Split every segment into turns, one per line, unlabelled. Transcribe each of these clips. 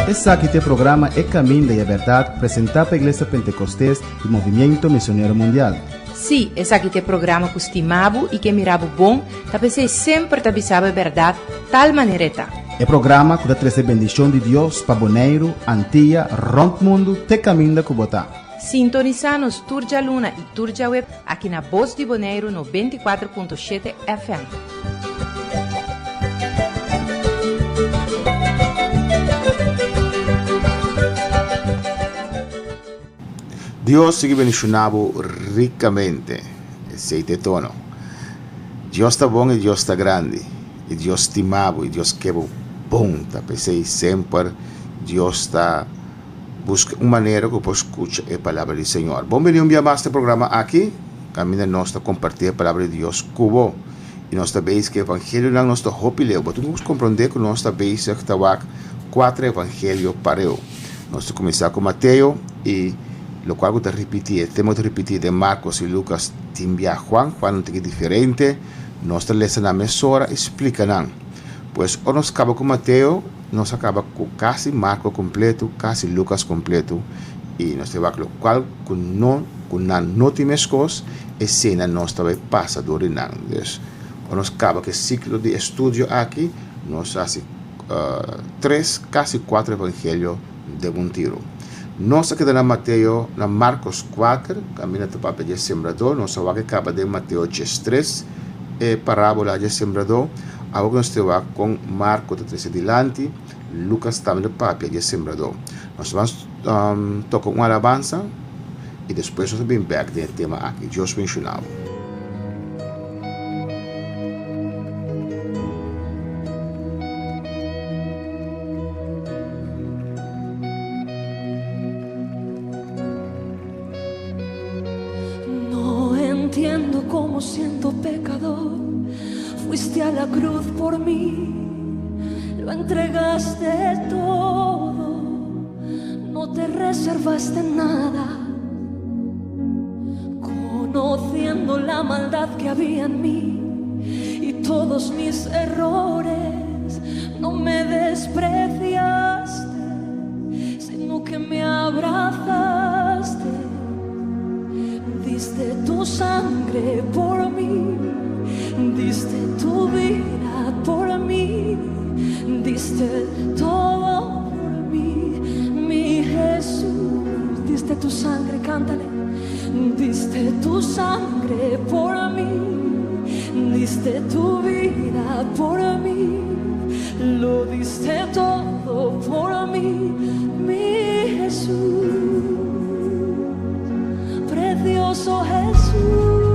Esaki ta e programa E Caminda y e Berdad presenta pa Iglesia Pentecostes y Movimiento Misionero Mundial.
Sí, esaki ta e programa ku stima bo i ke mira bo bon, ta p'esei semper ta bisa bo e bèrdat tal manera e ta.
E programa ku ta trese bendishon di Dios pa Boneiru, Antia, rònt mundu te kaminda ku bo ta.
Sintonisá nos tur djaluna i tur djaweb aki na Bos di Boneiru 94.7 FM.
Dios sigui bendiciona bo ricamente. Esey ta e tono. Dios ta bon y Dios ta grandi. Y Dios stima bo y Dios ke bo bon. Ta p'esey semper Dios ta busca un manera cu por scucha e palabra di Señor. Bon bini un bia mas na e programa aki, caminda nos ta comparti e palabra di Dios cu bo. Y nos ta bezig cu evangelionan, nos ta hopi leu. Bo tin cu comprende cu nos ta bezig ta wak cuatro evangelio pareu. Nos ta kuminsá ku Mateo i lokual ku ta ripití, e tema ku ta ripití den Markos i Lukas tin bia Juan. Juan un tiki diferente. Nos ta lesa nan mesora i splika nan. Pues ora nos kaba ku Mateo, nos a kaba ku kasi Marko kompletu, kasi Lukas kompletu i nos ta wak lokual ku no ku nan no tin meskos, esei nan nos ta bai pasa dor di nan. Dus ora nos kaba ku e siklo di estudio aki, nos hasi. tres, kasi kuater evangelio den un tiru. Nos a keda na Mateo, na Markos kuater, kaminda ta papia dje sembradó. Nos a wak e kaba den Mateo 13, e parábola dje sembradó. Awor ku nos ta wak kon Marko ta trese dilanti, Lukas tambe ta papia dje sembradó. Nos ta ban toka un alabansa i despues nos ta bin bèk den e tema aki. Dios benshoná bo.
No entiendo cómo siendo pecador fuiste a la cruz por mí, lo entregaste todo, no te reservaste nada. Conociendo la maldad que había en mí y todos mis errores, no me despreciaste, sino que me abrazaste. Diste tu sangre por mí, diste tu vida por mí, diste todo por mí, mi Jesús. Diste tu sangre, cántale. Diste tu sangre por mí, diste tu vida por mí, lo diste todo por mí, mi Jesús, precioso Jesús.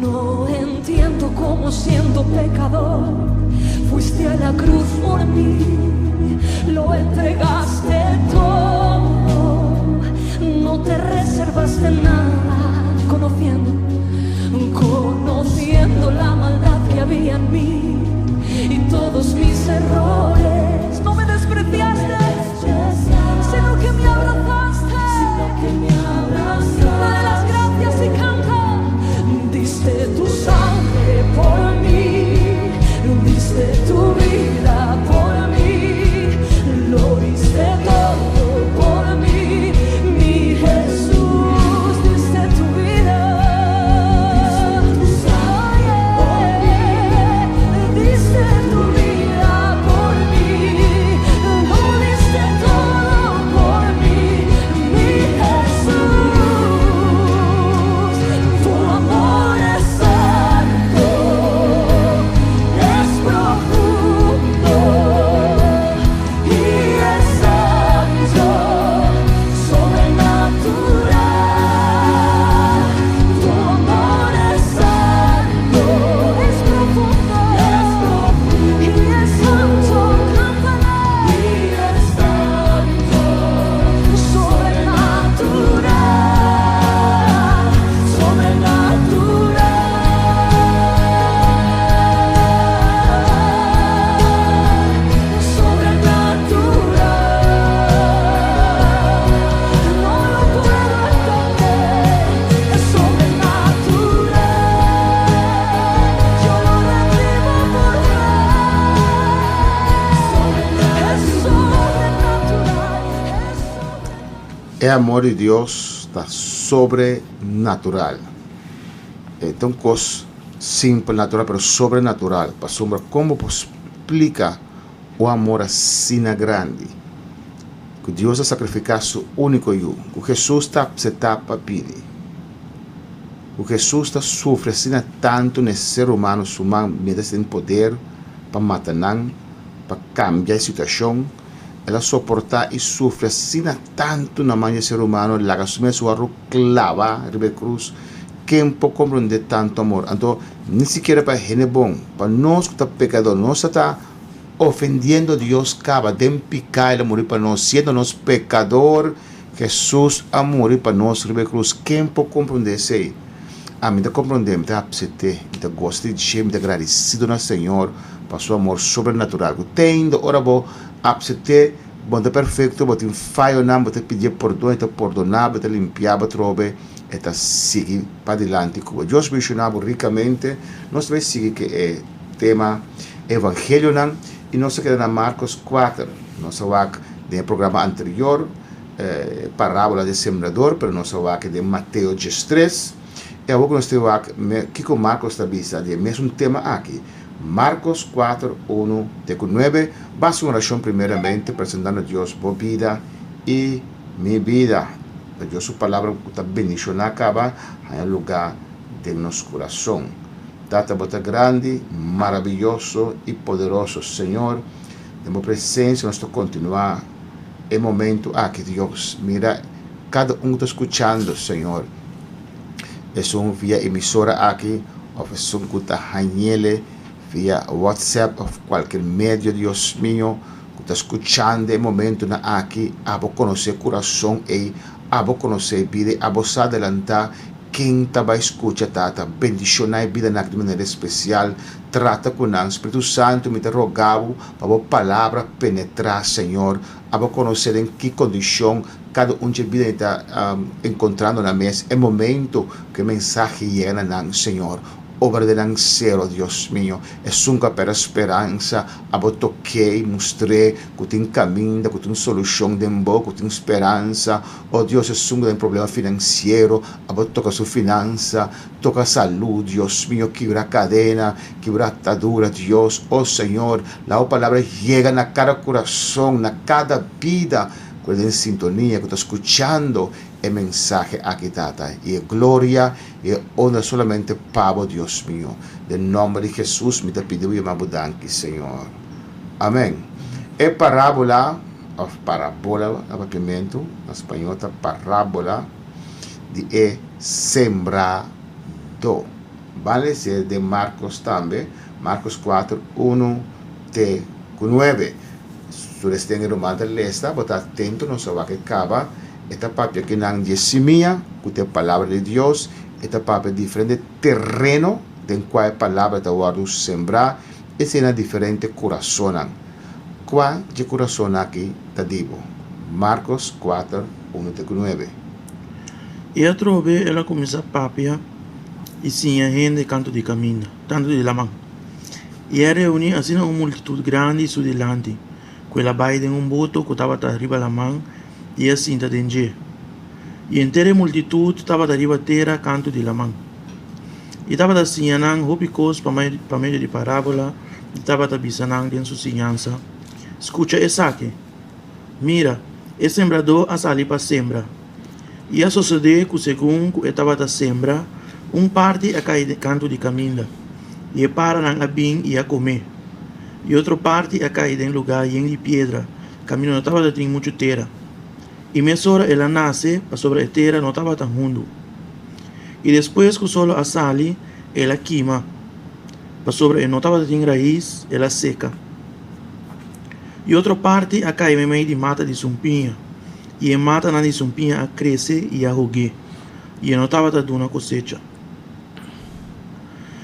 No entiendo cómo siendo pecador fuiste a la cruz por mí, lo entregaste todo, no te reservaste nada, conociendo, conociendo la maldad.
E amor di Dios ta sobrenatural. E ta un kos simpel, natural, pero sobrenatural. Pasobra kon bo por splika un amor asina grandi? Ku Dios a sakrifiká su úniko Yu, ku Hesus ta apseptá pa bini, ku Hesus ta sufri asina tantu na e ser humano su man mientras e tin poder pa mata nan, pa kambia e situashon. El a soportá i sufri asina tantu na man di e ser humano, laga su mes wòrdu klabá riba e krus. Ken por komprondé tantu amor? Anto, ni sikiera pa hende bon, pa nos ku ta pekadó, nos ta ta ofendiendo Dios kaba den piká. El a muri pa nos, siendo nos pekador, Hesus a muri pa nos riba e krus. Ken por komprondé esei? Ami ta komprondé, mi ta apsept'é, mi ta gosa di dje, mi ta gradisido na Señor pa su amor sobrenatural ku tende ora bo apsept'é, bo no ta perfekto, bo tin fayonan, bo ta pidié pordon, e ta pordoná bo, e ta limpiá bo atrobe, e ta sigui padilanti ku bo. Dios benshoná bo rikamente. Nos ta bai sigui ku e tema Evangelionan i nos ta keda na Markos kuater. Nos a wak den e programa anterior e parábola di sembrador, pero nos a wak den Mateo diestres. I awor ku nos ta wak kiko Markos ta bisa di e mesun tema aki. Markos kuater, unu te ku nuebe. Basa un orashon primeramente presentando Dios bo bida i mi bida. Pa Dios su palabra ku ta bendishoná kaba haña lugá den nos kurason. Tata bo ta grandi, maraviyoso i poderoso. Señor, den bo presensia nos ta kontinuá e momento aki, Dios. Mira kada un ku ta skuchando, Señor, esun via emisora aki òf esun ku ta hañ'ele via WhatsApp òf kualker medio, Dios mio, ku ta skuchando e momentonan aki. Abo konosé kurason ei, abo konosé e bida ei, abo sa adelantá ken ta bai skucha, Tata. Bendishoná e bidanan aki di manera espesial. Trata ku nan. Spiritu Santu, mi ta roga bo pa bo palabra penetrá, Señor. Abo konosé den ki kondishon kada un dje bida ta enkontrando nan mes e momento ku e mensahe yega na nan, Señor. Obra den nan ser, o Dios mio. Esun ku a pèrdè speransa, abo tok'é i mustr'é ku tin kaminda, ku tin solushon den bo, ku tin speransa. O Dios, esun ku ta den problema finansiero, abo toka su finansa, toka salú, Dios mio, kibra kadena, kibra atadura, Dios. O Señor, laga bo palabra yega na kada kurason, na kada bida ku ta den sintonia, ku ta skuchando e mensahe aki, Tata. I e gloria i e honra solamente pa bo, Dios mio. Den nòmber di Hesus mi ta pidi bo i yama bo danki, Señor. Amèn. E parábola, òf parabola na papiamentu, na spañó ta parábola, di e sembradó. Ban lese den Markos tambe, Markos kuater, unu te ku nuebe. Su den e ruman ta lesa, bo ta atento, nos a wak e kaba. E ta papia kinan di e simia, ku ta e Palabra di Dios. E ta papia diferente tereno den kua e Palabra ta wòrdu sembrá. Esei na diferente kurasonnan. Kua dje kurasonnan aki ta di bo? Markos kuater, unu te ku nuebe.
I atrobe el a kuminsá papia i siña hende kantu di kaminda, kantu di laman. I a reuní asina un multitut grandi su dilanti, ku el a bai den un boto ku tabata riba laman i a sinta den dje. I henter e multitut tabata riba tera kantu di laman. I tabata siña nan hopi kos pa medio di parábola i tabata bisa nan den su siñansa, Skucha esaki! Mira, e sembradó a sali pa sembra. I a sosodé ku segun ku e tabata sembra, un parti a kai kantu di kaminda, i e paranan a bin i a kom'é. I otro parti a kai den lugá yen di piedra, kaminda no tabata tin muchu tera. I mesora el a nase, pasobra e tera no tabata hundu. I despues ku solo a sali, el a kima, pasobra e no tabata tin rais, el a seka. I otro parti a kai meimei di mata di sumpiña, i e matanan di sumpiña a krese i a hog'é, i e no tabata duna kosecha.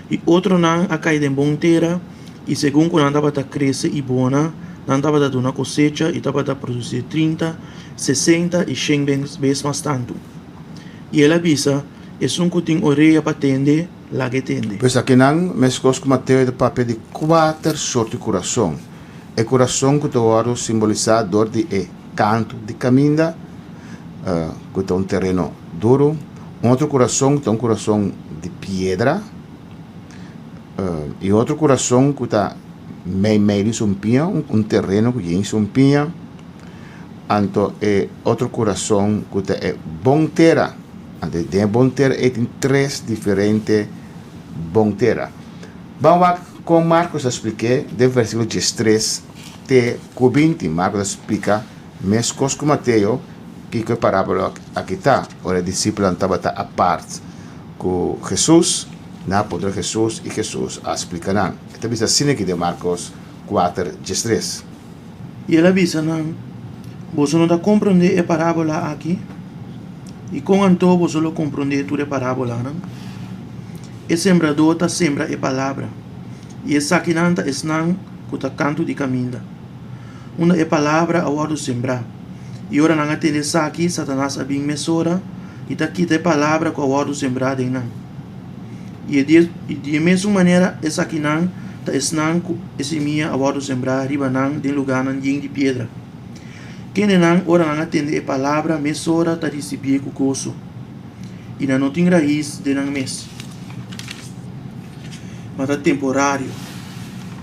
I otronan a kai den bon tera, i segun ku nan tabata krese i bona, nan tabata duna kosecha i tabata produsí trinta, sesenta i shen bes mas tantu. I el a bisa, Esun ku tin orea pa tende, laga e tende.
Pues akinan, meskos ku Mateo e ta papia di kuater sorti kurason. E kurason ku ta wòrdu simbolisá dor di e kantu di kaminda, ku ta un tereno duru, un otro kurason ta un kurason di piedra, i otro kurason ku ta mei mei di sumpiña, un tereno ku yen sumpiña, anto e otro kurason ku ta e bon tera, anto den e bon tera ei tin tres diferente bon tera. Ban wak kon Markos a splik'é den versíkulo diestres te ku binti. Markos a splika meskos ku Mateo kiko e parábola aki ta. Ora e disipelnan tabata apart ku Hesus, nan a puntra Hesus i Hesus a splika nan. E ta bisa asina aki den Markos kuater diestres.
I el a bisa nan, Boso no ta komprondé e parábola aki? I kon anto boso lo komprondé tur e parábolanan? E sembradó ta sembra e palabra, i esakinan ta esnan ku ta kantu di kaminda, unda e palabra a wòrdu sembrá. I ora nan a tende esaki, Satanas a bin mesora i ta kita e palabra ku a wòrdu sembrá den nan. I di e mesun manera esakinan ta esnan ku e simia a wòrdu sembrá riba nan den lugánan yen di piedra. Kendenan, ora nan a tende e palabra, mesora ta risibié ku goso, i nan no tin rais den nan mes, ma ta temporario.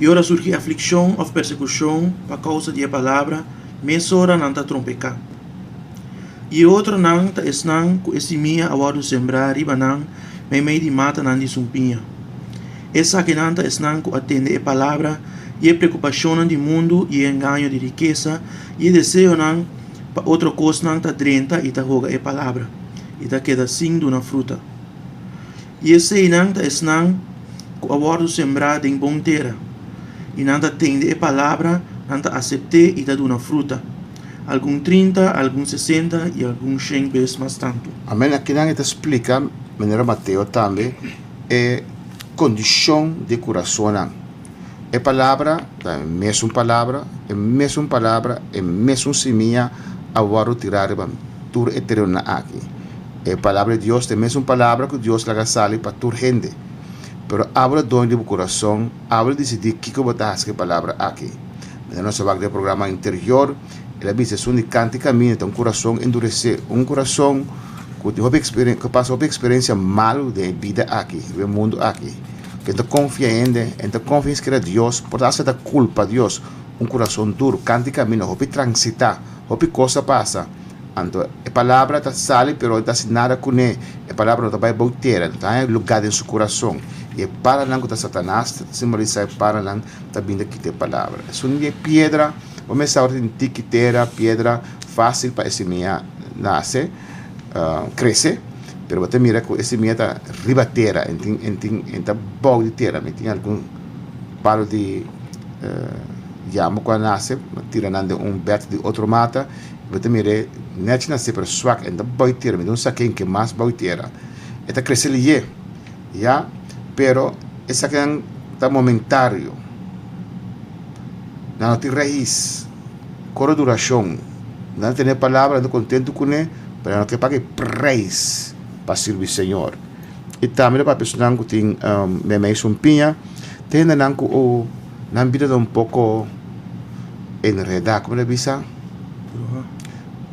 I ora surgi aflikshon òf persekushon pa kousa di e palabra, mesora nan ta trompeká. I e otronan ta esnan ku e simia a wòrdu sembrá riba nan meimei di matanan di sumpiña. Esakinan ta esnan ku a tende e palabra i e preokupashonnan di mundu i e engaño di rikesa i e deseonan pa otro kosnan ta drenta i ta hoga e palabra, i ta keda sin duna fruta. I eseinan ta esnan ku a wòrdu sembrá den bon tera, i nan ta tende e palabra, nan ta asept'é i ta duna fruta, algun trinta, algun sesenta i algun shen bes mas tantu.
Amen. Akinan e ta splika, manera Mateo tambe, e kondishon di kurasonnan. E palabra ta e mesun palabra, e mesun palabra, e mesun simia a wòrdu tirá riba tur e terenonan aki. E palabra di Dios ta e mesun palabra ku Dios laga sali pa tur hende. Pero abo ta doño di bo kurason, abo ta disidí kiko bo ta hasi ku e palabra aki. Manera nos a wak den e programa anterior, el a bisa esun di kanta i kaminda ta un kurason enduresé, un kurason ku tin hopi ku a pasa hopi eksperensia malu den e bida aki, riba e mundu aki. Ku e ta konfia hende, e no ta konfia ni sikiera Dios, por ta hasta ta kulpa Dios. Un kurason duru, kanta i kaminda, hopi transitá, hopi kos a pasa. Anto e palabra ta sali pero e ta hasi nada kuné, e palabra no ta bai bou tera, no ta haña lugá den su kurason. I e palanan ku ta Satanas ta simbolisá e palanan ta bin ta kita e palabra. Esun di e piedra, bo mester ora tin tiki tera, piedra fásil pa e simia nase, krese, pero bo ta mira ku e simia ta riba tera, e tin e tin e ta bou di tera, mi tin algun palo di yama ku a nase, tira nan den un bèt di otro mata. Bo ta mir'é nèchi na sipra swak, e no ta bou tera, mi ta un saken ke mas bou tera. E ta krese lihé, ya, pero esakinan ta momentario. Nan no tin rais, koro durashon. Nan ta tene palabra, nan ta kontentu kuné, pero nan no ke paga e preis pa sirbi Señor. I tambe ta papia esnan ku tin meimei sumpiña, ta hendenan ku nan bida ta un poko enredá, komo ta bisa?
Bruhá.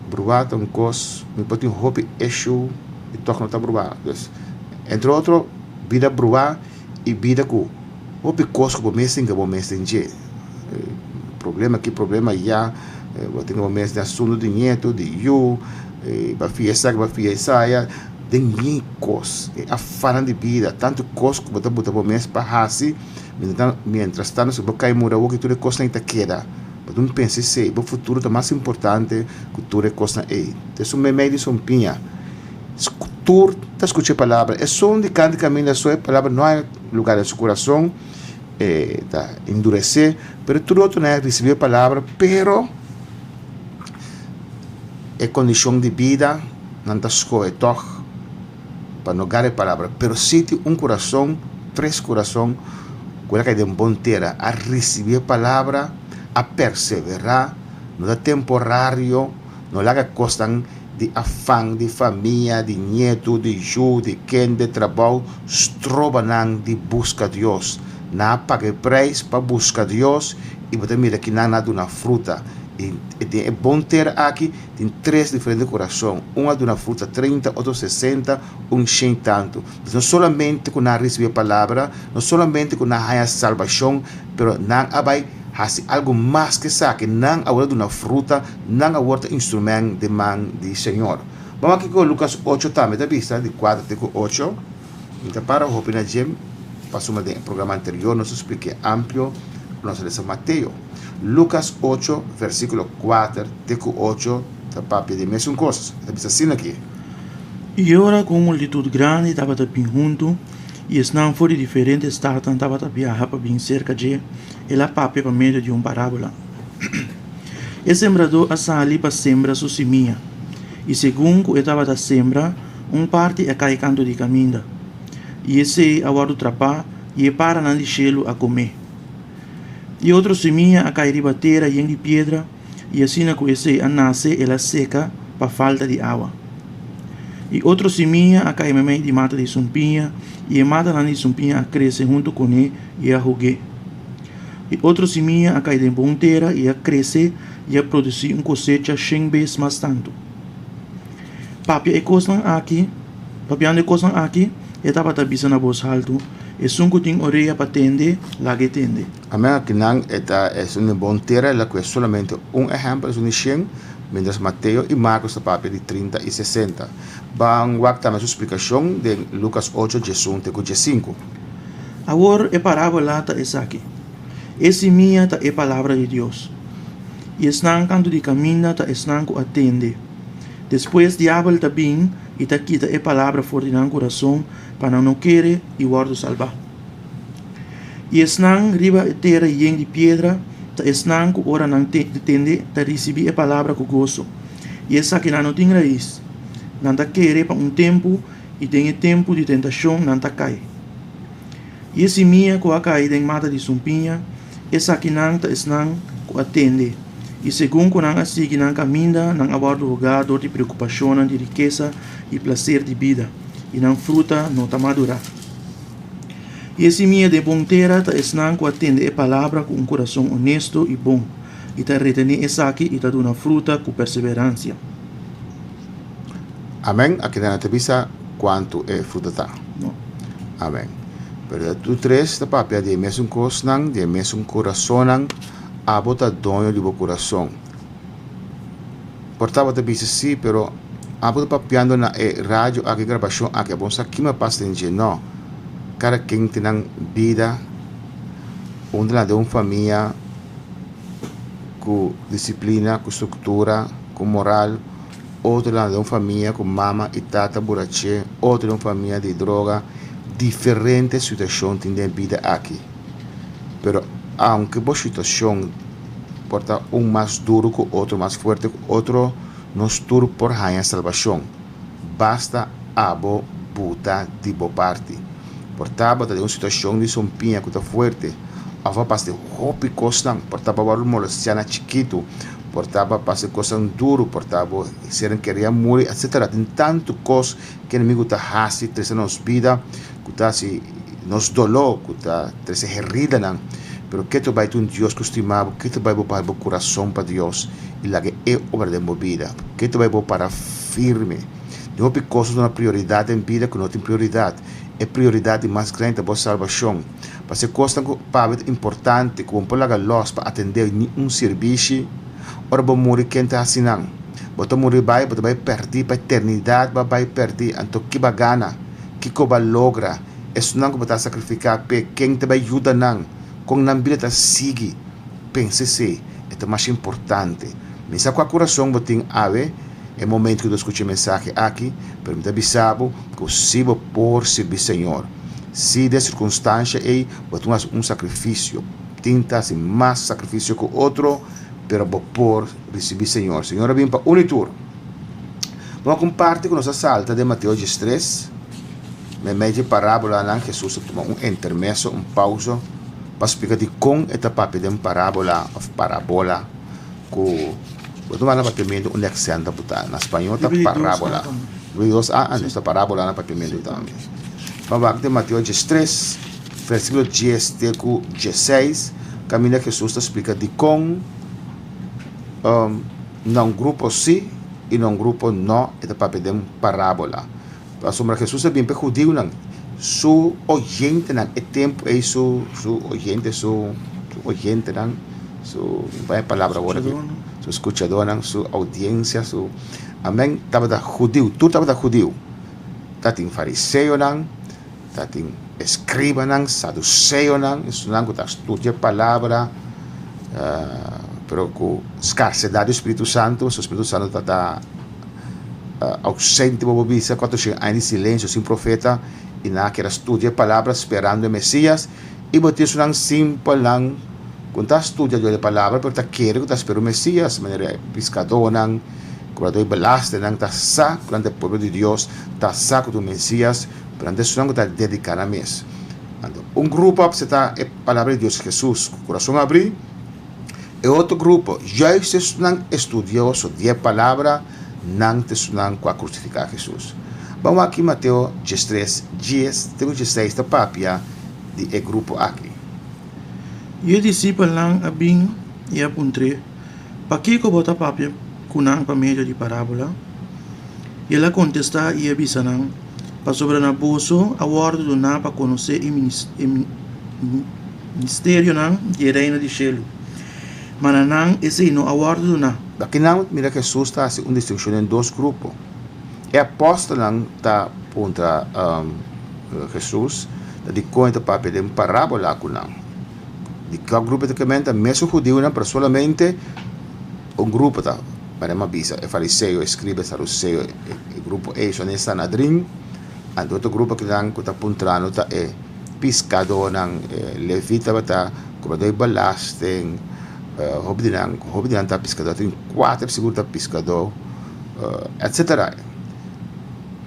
Bruhá ta un kos, mi por tin hopi issue i tòg no ta bruhá. Dus, entre otro, bida bruhá i bida ku hopi kos ku bo mes tin ke bo mes den dje. Problema aki, problema ayá, bo tin ke bo mes den asuntu di nietu, di yu, ba fia esaki, ba fia esaya, den yen kos. E afannan di bida, tantu kos ku bo ta buta bo mes pa hasi, mientras tanto si bo kai muri awoki tur e kosnan ei ta keda. Bo tin pensa esei, bo futuro ta mas importante ku tur e kosnan ei. Ta esun meimei di sumpiña. Tur ta skucha e palabra. Esun di kanta kaminda so e palabra no hay lugar den su kurason, e ta enduresé, pero tur otronan a risibí e palabra, pero e kondishon di bida nan ta skohe tòg pa no gara e palabra. Pero si tin un kurason, tres kurason ku el a kai den bon tera, a risibí e palabra, a perseverá, no ta temporario, no laga kosnan di afan di famia, di nietu, di yu, di kende, trabou, stroba nan di buska Dios. Nan a paga e preis pa buska Dios. I bo ta mira ki nan a duna fruta. I den e bon tera aki tin tres diferente kurason. Un a duna fruta 30, otro 60, un shen tantu. Dus no solamente ku nan a risibí e palabra, no solamente ku nan a haña salbashon, pero nan a bai hasi algu mas ku esaki. Nan awor a duna fruta, nan awor ta instrumènt den man di Señor. Ban wak kiko Lukas 8 tambe ta bisa, di 4 te ku 8. Mi ta para hopi na dje pasobra den e programa anterior nos a splik'é amplio ku nos a lesa Mateo. Lukas 8 versíkulo 4 te ku 8 ta papia di e mesun kos. E ta bisa asina aki.
I ora ku un multitut grandi tabata bin huntu, i esnan for di diferente statnan tabata biaha pa bin serka dje, el a papia pa medio di un parábola. E sembradó a sali pa sembra su simia, i segun ku e tabata sembra, Un parti a kai kantu di kaminda, i esei a wòrdu trapá i e paranan di shelu a kom'é. I otro simia a kai riba tera yen di piedra, i asina ku esei a nase el a seka pa falta di awa. I otro simia a kai meimei di mata di sumpiña, i e matanan di sumpiña a krese huntu kuné i a hog'é. I otro simia a kai den bon tera i a krese i a produsí un kosecha shen bes mas tantu. Papia e kosnan aki, papiando e kosnan aki, e tabata bisa na bos haltu, Esun ku tin orea pa tende, laga e tende.
Amen, akinan e ta esun di bon tera, el a kue solamente un ehèmpel, esun di shen, mientras Mateo i Markos ta papia di 30 i 60. Ban wak tambe su splikashon den Lukas 8, 11 te ku 15.
Awor e parábola ta esaki, E simia ta e palabra di Dios, i esnan kantu di kaminda ta esnan ku a tende. Despues diabel ta bin i ta kita e palabra for di nan kurason pa nan no kere i wòrdu salbá. I esnan riba e tera yen di piedra ta esnan ku ora nan tende ta risibí e palabra ku goso. I esakinan no tin rais. Nan ta kere pa un tempu i den e tempu di tentashon nan ta kai. I e simia ku a kai den mata di sumpiña, esakinan ta esnan ku a tende, i segun ku nan a sigui nan kaminda, nan a wòrdu hogá dor di preokupashonnan di rikesa i plaser di bida, i nan fruta no ta madurá. I e simia den bon tera ta esnan ku a tende e palabra ku un kurason onesto i bon, i ta retené esaki i ta duna fruta ku perseveransia.
Amen. Akinan a ta bisa kuantu e fruta ta.
No.
Amen. Pero tur tres ta papia di e mesun kosnan, di e mesun kurasonnan. Abo ta doño di bo kurason. Por ta bo ta bisa si, pero abo ta papiando na e radio aki, grabashon aki, abo no sa kima pasa den dje. No. Kada ken tin nan bida, un ta na den un famia ku disiplina, ku struktura, ku moral. Otro nan den un famia ku mama i tata buraché, otro den un famia di droga. Diferente situashon tin den bida aki. Pero aunke bo situashon por ta un mas duru ku otro, mas fuerte ku otro, nos tur por haña salbashon. Basta abo buta di bo parti. Por ta bo ta den un situashon di sumpiña ku ta fuerte, òf a pasa den hopi kosnan, por ta bo a wòrdu molestiá na chikitu, Por ta bo a pasa kosnan duru, por ta bo sernan keria muri, etcetera. Tin tantu kos ku enemigu ta hasi trese nos bida ku ta hasi nos doló, ku ta trese heridanan. Pero ke ta bai ta un Dios ku stima bo, ke ta bai bo baha bo kurason pa Dios i laga e obra den bo bida. Ke ta bai bo para firme. Tin hopi kos nos duna prioridat den bida ku no tin prioridat. E prioridat di mas grandi ta bo salbashon. Pasobra e kosnan ku pa bo ta importante ku bo no por laga lòs pa atendé ni un sirbishi, ora bo muri ken ta hasi nan? Bo ta muri bai, bo ta bai pèrdí pa eternidat bo a bai pèrdí, anto ki bo a gana? Kiko bo a logra? Esunnan ku bo ta sakrifiká p'e, ken ta bai yuda nan? Kon nan bida ta sigui? Pensa esei, e ta masha importante. Mi sa kua kurason bo tin awe, e momento ku bo ta skucha e mensahe aki, pero mi ta bisa bo ku si bo por sirbi Señor, Si den sirkunstansha ei bo tin hasi un sakrifisio, tin ta hasi mas sakrifisio ku otro, pero bo por risibí Señor. Señor a bin pa unu i tur. Bo a komparti ku nos a salta den Mateo 13, meimei dje parábolanan Hesus a tuma un intermeso, un pauso, pa splika dikon e ta papia den parábola òf parabola ku bo ta wak na papiamentu un aksènt ta buta. Na spañó ta parábola. Libro di dos a, anto ta parábola na papiamentu tambe. Ban wak den Mateo 13, versíkulo 10 te ku 16. kaminda Hesus ta splika dikon na un grupo si i na un grupo no e ta papia den parábola. Pasobra Hesus a bin pa e hudiunan, su oyentenan e tempu ei su su oyente su oyentenan su mi e palabra awor aki su skuchadónan su oudiensia su amen tabata hudiu tur tabata hudiu tatin fariseonan tatin eskribanan saduseonan esunnan ku ta studia e palabra pero ku skarsedat di spiritu santu pasobra spiritu santu tabata Ausente bo por bisa 400 aña di silencio sin profeta y nan a keda studia e palabra sperando e Mesias y bo tin esunnan simpelnan cu no ta studia Dios e palabra pero ta kere cu ta spera un Mesias manera e piscadornan, cobrador di belastingnan ta sa cu nan ta e pueblo di Dios ta sa cu ta un Mesias pero nan ta esunnan cu ta dedica nan mes. Anto un grupo a acepta e palabra di Dios Jesus cu curason abri. E otro grupo, juist esnan estudioso di e Palabra, nan ta esnan ku a krusifiká Hesus. Ban wak ki Mateo 13, 10 te ku 16 ta papia di e grupo aki.
I e disipelnan a bin i a puntr'é, Pakiko bo ta papia ku nan pa medio di parábola? I el a kontestá i a bisa nan, Pasobra na boso a wòrdu duná pa konosé e misterionan di e Reino di shelu, ma na nan esei no a wòrdu duná.
Akinan mira Hesus ta hasi un distinshon den dos grupo. E apòstelnan ta puntra Hesus ta dikon e ta papia den parábola ku nan. Di kua grupo e ta kementa? Mesun hudiunan, pero solamente un grupo ta, manera mi a bisa, e fariseo, e skriba, e saduseo, e grupo ei son e Sanadrin. Anto otro grupo akinan ku ta puntrando ta e piskadónan, e levita tabata kobradó di belasting, hopi di nan, hopi di nan ta piskadó, tin kuater sigur ta piskadó, etsetera.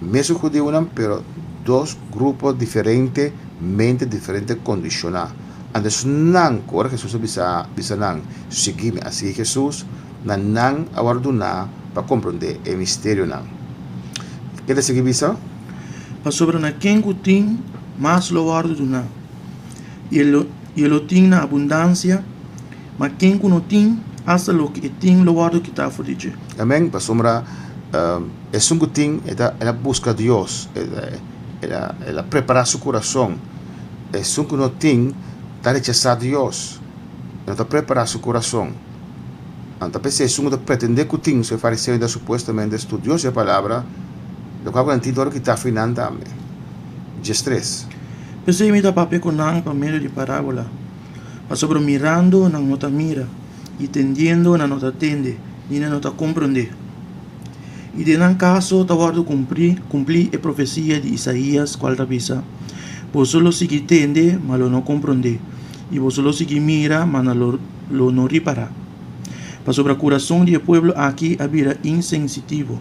Mesun hudiunan pero dos grupo diferente, mente diferente kondishoná. Anto esnan ku ora Hesus a bisa bisa nan, Sigui mi, a sigui Hesus, na nan a wòrdu duná pa komprondé e misterionan. Ke ta sigui bisa?
Pasobra na ken ku tin, mas lo wòrdu duná, i e lo tin na abundansia, ma ken ku no tin, asta loke e tin lo wòrdu kitá for di dje.
Amèn. Pasobra esun ku tin, e ta el a buska Dios, el a prepará su kurason. Esun ku no tin, ta rechasá Dios, e no ta prepará su kurason. Anto p'esei esun ku ta pretendé ku tin su e fariseo ta supuestamente studioso di e palabra, lokual ku nan tin ta ora kitá for di nan tambe. 13.
P'esei mi ta papia ku nan pa medio di parábola, pasobra mirando nan no ta mira, i tendiendo nan no ta tende, ni nan no ta komprondé. I den nan kaso ta wòrdu kumplí kumplí e profesia di Isaías kual ta bisa, Boso lo sigui tende, ma lo no komprondé, i boso lo sigui mira, ma nan lo lo no ripará. Pasobra kurason di e pueblo aki a bira insensitivo,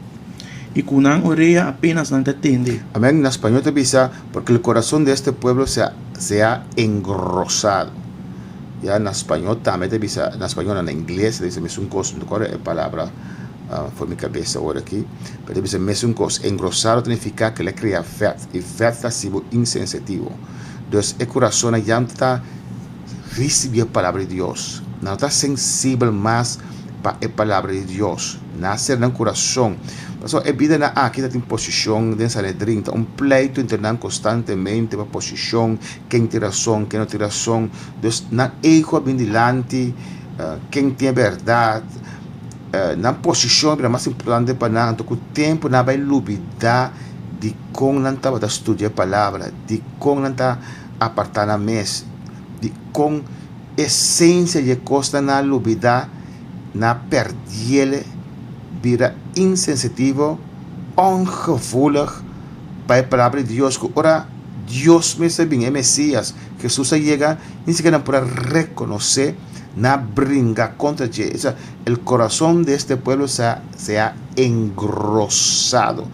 i ku nan orea apenas nan ta tende.
Amén. Na spañol ta bisa, Porque el corazón de este pueblo se ha, se ha engrosado. Ya na spañol tambe ta bisa, na spañol no, na ingles ta bisa mesun kos, no ta kòrda e palabra for mi kabesa ora aki, pero ta bisa mesun kos. Engrosado ta nifiká ku el a krea vèt, i vèt ta hasi bo insensitivo. Dus e kurasonnan ya no ta risibí e palabra di Dios, nan no ta sensibel mas pa e palabra di Dios. Nan a sera nan kurason. Pasobra e bidanan aki ta tin posishon den Sanedrin, ta un pleitu entre nan konstantemente pa posishon, ken tin rason, ken no tin rason. Dus nan ego a bin dilanti, ken tin e bèrdat. Nan posishon a bira mas importante pa nan, anto ku tempu nan a bai lubidá dikon nan tabata studia e palabra, dikon nan ta apartá nan mes, dikon esensia di e kosnan nan a lubidá, nan a pèrdiel, bira insensitivo, ongevoelig pa e palabra di Dios, ku ora Dios mes a bin, e Mesias, Hesus a yega, ni sikiera nan por a rekonosé, nan a bringa kontra dje. Esa, el corazón de este pueblo se ha, se ha engrosado.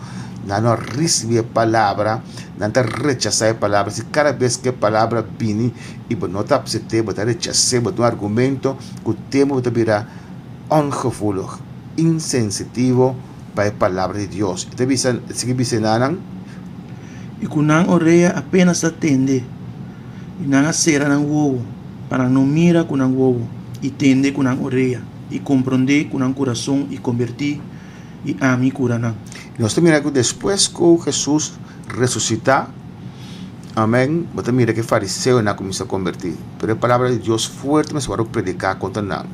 Nan no a risibí e palabra, nan ta rechasá e palabra. Si kada bes ku e palabra bini i bo no ta apsept'é, bo ta rechas'é, bo ta un argumento, ku tempu bo ta bira ongevoelig, insensitivo pa e palabra di Dios. E ta bisa, e sigui bisa e nannan.
I ku nan orea apenas ta tende, i nan a sera nan wowo. pa nan no mira ku nan wowo, i tende ku nan orea, i komprondé ku nan kurason i kombertí, i ami kura nan.
Nos ta mira ku despues ku Hesus resusitá, amèn, bo ta mira ku e fariseonan a kuminsá kombertí. Pero e palabra di Dios fuerte mester wòrdu prediká kontra nan.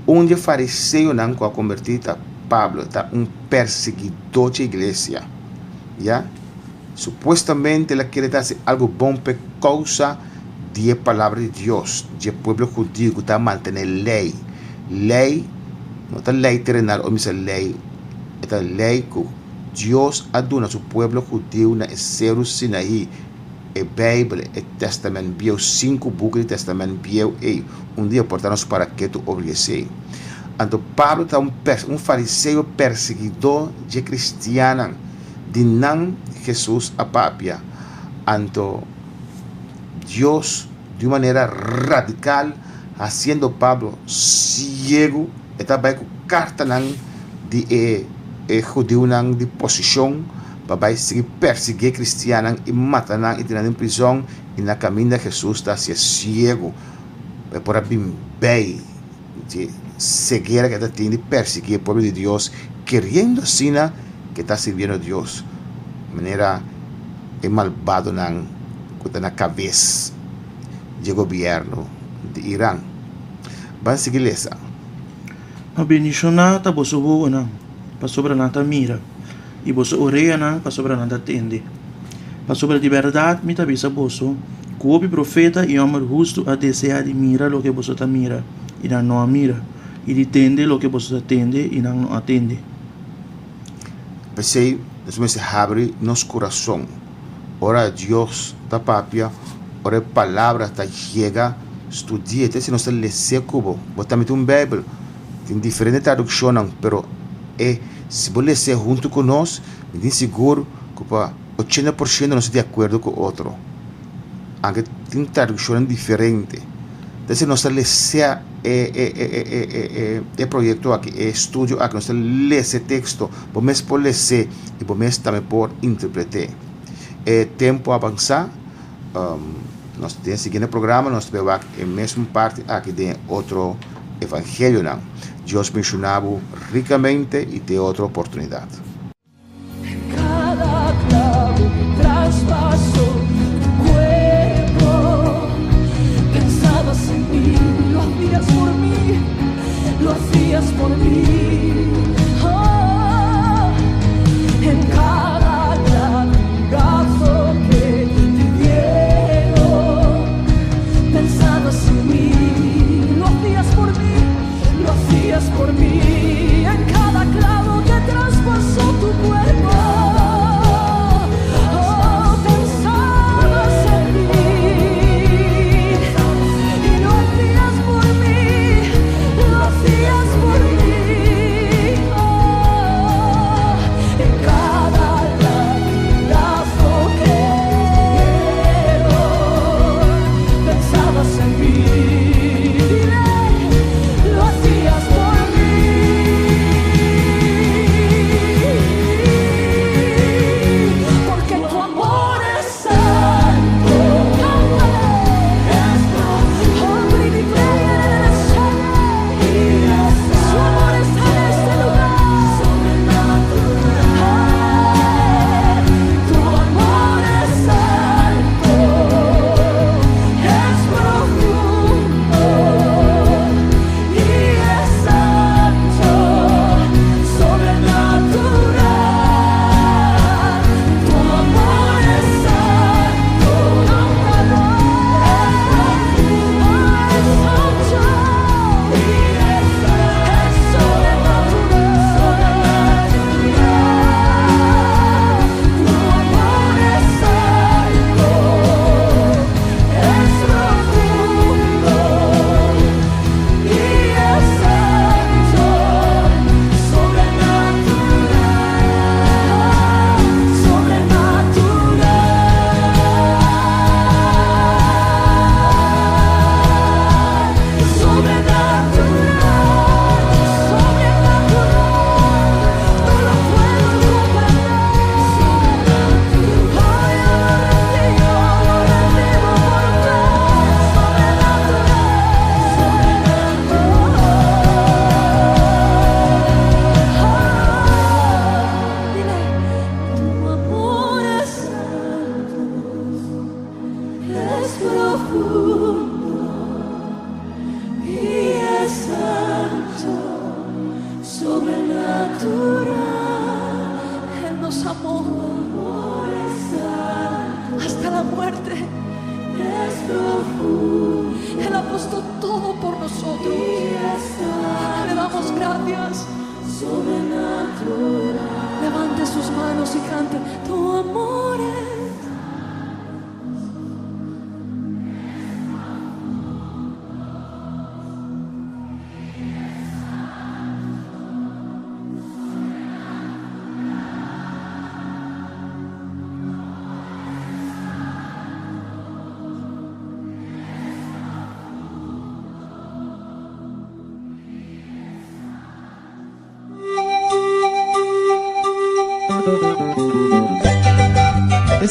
Un di e fariseonan ku a kombertí ta Pablo, ta un persiguidó dje iglesia. Ya. Supuestamente el a kere ta hasi algu bon p'e kousa di e palabra di Dios, dje pueblo hudiu ku ta mantené lei. Lei no ta lei terenal o misa lei, e ta lei ku Dios a duna su pueblo hudiu na e Seru Sinaí. E Beibel, e Tèstamènt Bieu, sinku buki di Tèstamènt Bieu ei, un dia por ta nos para ketu obri esei. Anto Pablo ta un un fariseo persiguidó dje kristiannan. Di nan Hesus a papia. Anto Dios di un manera radical haciendo Pablo ciego, e ta bay cu cartanan di e e hudiunan di posicion pa bay sigui persigui e cristiannan y mata nan y tira nan den prison y na caminda Hesus ta hacia ciego pa e por a bin bay di ceguera cu e ta tin di persigui e pueblo di Dios keriendo asina cu e ta sirbiendo Dios manera e malbadonan ku ta na kabes dje gobièrnu di Iran. Ban sigui lesa.
Ma bendishoná ta boso wowonan, pasobra nan ta mira, i boso oreanan, pasobra nan ta tende. Pasobra di bèrdat mi ta bisa boso, ku hopi profeta i hòmber hustu a deseá di mira loke boso ta mira, i nan no a mira, i di tende loke boso ta tende, i nan no a tende.
P'esei nos mester habri nos kurason ora Dios ta papia, ora e Palabra ta yega. Studi'é, te si nos ta les'é ku bo. Bo tambe tin un Beibel, tin diferente tradukshonnan, pero e si bo les'é huntu ku nos, mi tin sigur ku pa 80% nos ta di akuerdo ku otro, anke tin tradukshonnan diferente. Te si nos ta les'é e e e e e e e proyekto aki, e estudio aki, nos ta lesa e teksto, bo mes por les'é i bo mes tambe por interpret'é. E tempu a avansá, nos den e siguiente programa nos ta bai wak e mesun parti aki den e otro evangelionan. Dios benshoná bo rikamente i te otro oportunidat.
Cada clavo traspasó tu cuerpo. Pensabas en mí, lo hacías por mí, lo hacías por mí. Oh, en cada latigazo que te dieron, pensabas en mí, lo hacías por mí, lo hacías por mí. En cada clavo que traspasó tu cuerpo, oh, pensabas en mí y lo hacías por mí, lo hacías por mí. Oh, en cada latigazo que dieron, pensabas en mí. Dile, lo hacías por mí. voz y cante, tu amor es.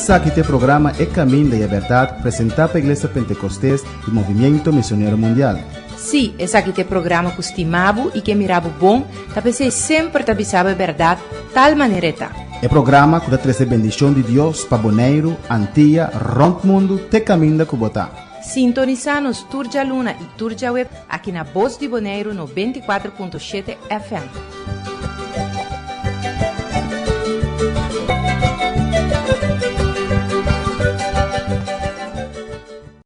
Esaki ta e programa E Caminda y e Berdad presenta pa Iglesia Pentecostes y Movimiento Misionero Mundial.
Sí, esaki ta e programa ku stima bo i ke mira bo bon, ta p'esei semper ta bisa bo e bèrdat tal manera e ta.
E programa ku ta trese bendishon di Dios pa Boneiru, Antia, rònt mundu te kaminda ku bo ta.
Sintonisá nos tur djaluna i tur djaweb aki na Bos di Boneiru 94.7 FM.